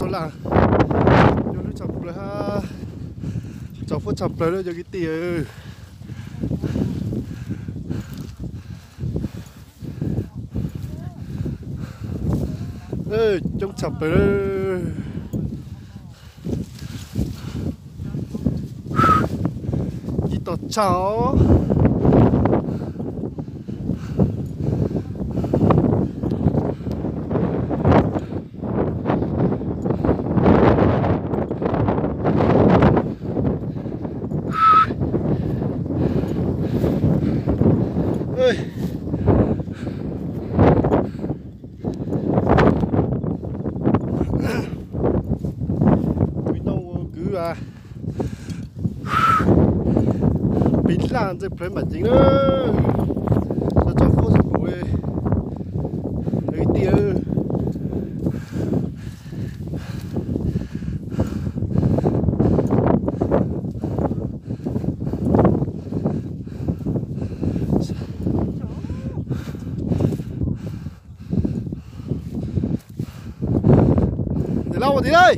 Laj, coob lub tshaj plaws ha, tsaus fuab tshaj plaws lawm cov kwv tij. Coob tshaj plaws. Ib tog tshaj os. Kwv tau ua kwv, pib laj ntxeej plawv npam ceev na. Tsaus fuab tshaj plaws, kwv tij. Để lâu một tí đây.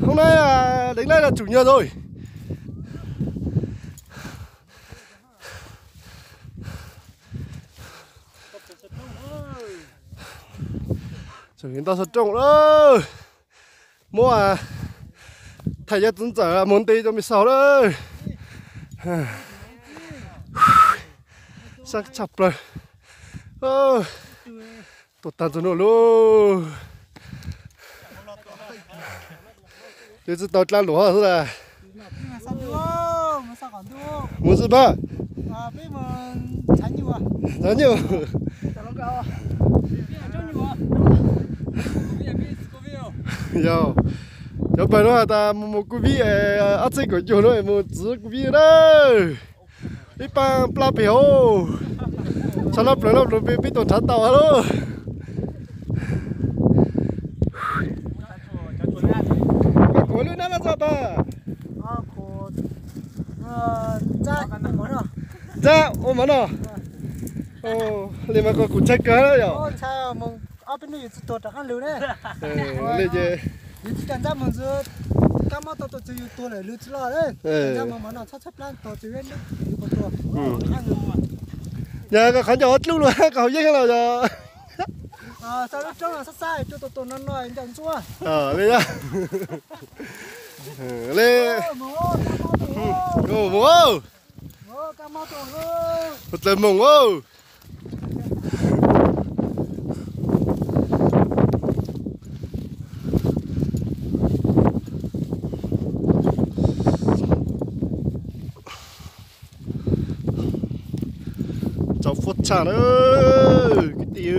Hôm nay là đến đây là chủ nhật rồi. Tseem ntau xov rooj lawm. Muab thaj yaj txiv ntxawm mus nti rau me xaus lawm. Sab tshaj plaws. Tuaj tag ntxug nuav lauj. Twb tsis tau dlaab luam xwb las. Mus xwb pab. Txhav nyuj. Yog, cov pawg nuav has tas mus mus kuv vib, ob txhiab kaum cuaj nuav mus txwv kuv vib na. Ib paab plab pem hauv. Tshaj loj plaws loj plaws peb tuaj nrhav tau lawm. Koj kuv lub nab loj txog pab. Ntsab ua mov noj. Li mas koj kuv ntshai kawg yog. Li ces yus tsis coj ntsab mus ntxwv, kab mob tau tuaj txwv yus tuag lawm lwm tsis loj. Yog koj qhov ncauj dlub lug koj haus yeeb los yog. Li li, mus, mus dlawg moog. Tsaus fuab tshaj na kwv tij.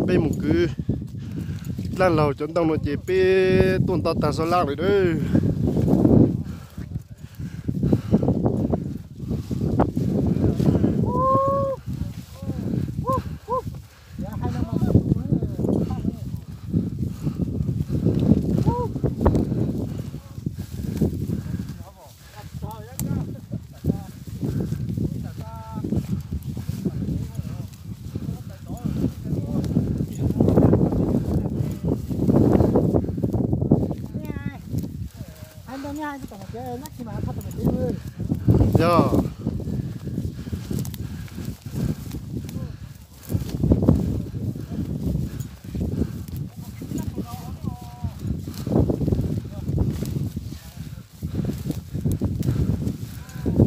Peb mus kwv dlaab laug cov ntoo no ces peb tuaj nto tag xov laj lawm na. Yog.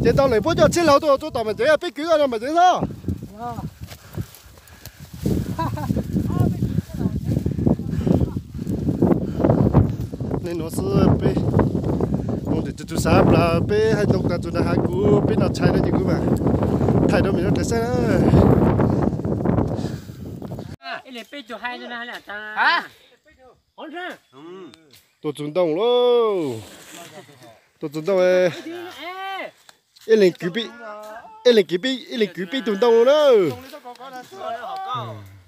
Ces tau lawm puab coj txhij laug tuaj txug tom Maiv Ceev, peb kwv koj no Maiv Ceev xwb. Li nuav xwb peb mus tim tus xav plas peb hais tau tas txug nrag hav kuv peb noj tshais no ces kuv mam thaij rau mej lub dlaim saib na. Tuaj txug ntoo lauj. Tuaj txug ntoo. Ib leeg kwv peb tug ntoo na.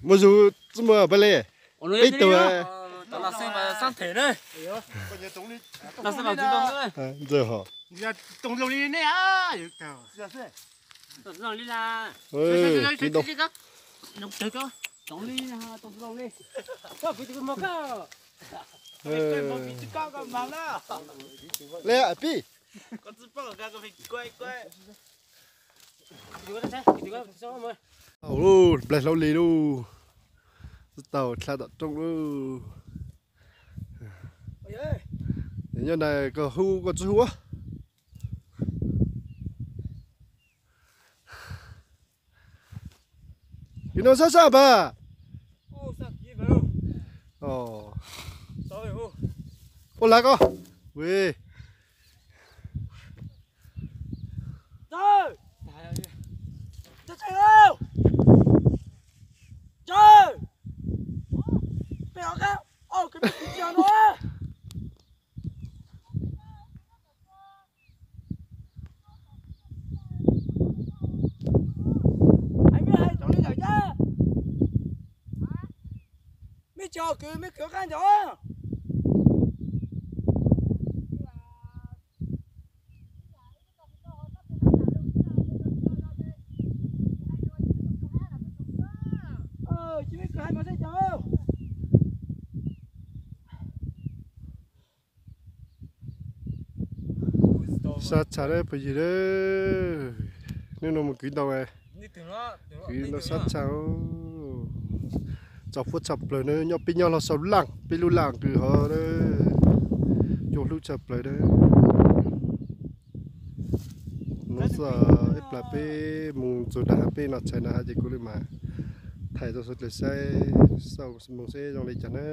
Muaj zug tsi muaj pab le. Peb tug. Xab them na. Ntxawg hov. Le pib. Nplaig hlau li lauj. Tau dlha tom rooj lauj. Nyob na, koj hu koj tsi hu. Kis no sab sab npag. Ua lawv koj. Hais mej hais cov li ntawd thiab. Mej tsis kwv, mej kwv qab ntawd. Tsis mej kwv hais mas seb cov. Sab tshaj dab phooj ywg, hnub no mus kwv ntau, kwv ntau sab tshaj. Txaus fuab tshaj plaws na, nyob peb nyob los saum laj, peb lub laj qws hov, cua hlub tshaj plaws na. Hnub no ib plag peb mus txog nram hav peb no tshais na ces kuv li mas thaij rau sawv daws saib, xauj mus seb zoo li cas na.